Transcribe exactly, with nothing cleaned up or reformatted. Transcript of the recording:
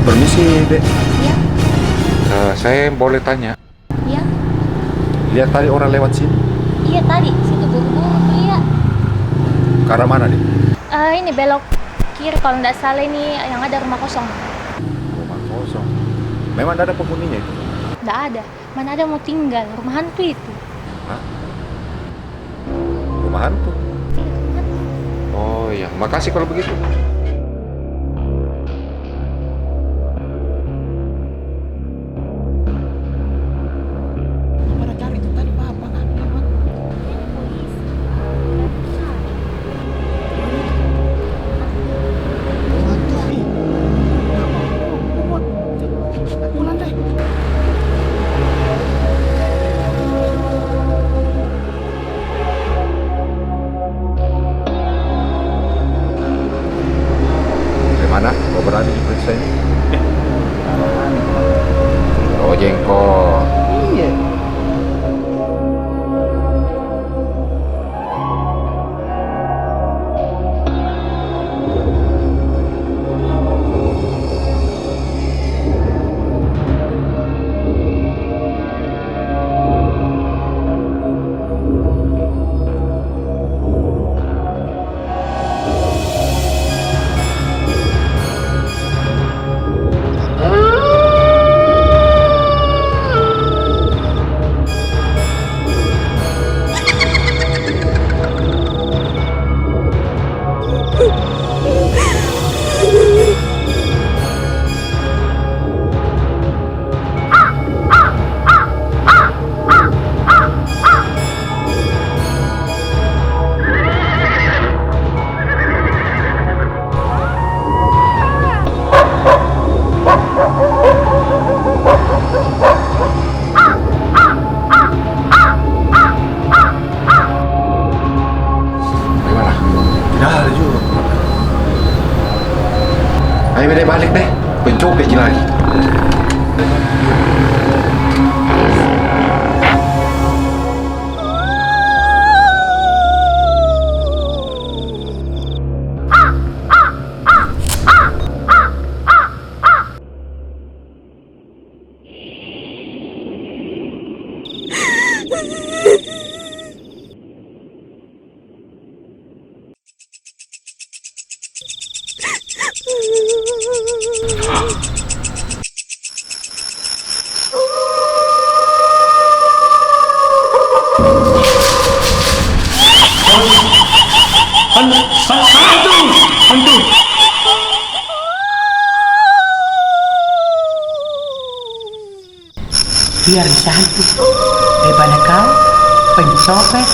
Permisi, Dek. Iya. Eh, saya boleh tanya? Iya. Lihat tadi orang lewat sini? Iya, tadi. Situ buru-buru kulihat. Ke arah mana, Dek? Eh, ini belok kiri kalau ndak salah ini yang ada rumah kosong. Rumah kosong. Memang ndak ada penghuninya itu? Ndak ada. Mana ada mau tinggal, rumah hantu itu. Hah? Rumah hantu? Iya, rumah hantu. Oh iya, makasih kalau begitu. Apa pada cari itu tadi, Pak? Apa kan? Ini polisi. Bagaimana? Kau berani diperiksa ini? Oh, jengkol. Iya. Bagaimana? Tidak ada juga. Ayo deh, balik deh. Pencopet ji lagi. Han-, han-, hantu! Hantu! Biar bisa hantu. Daripada kau, pencopet.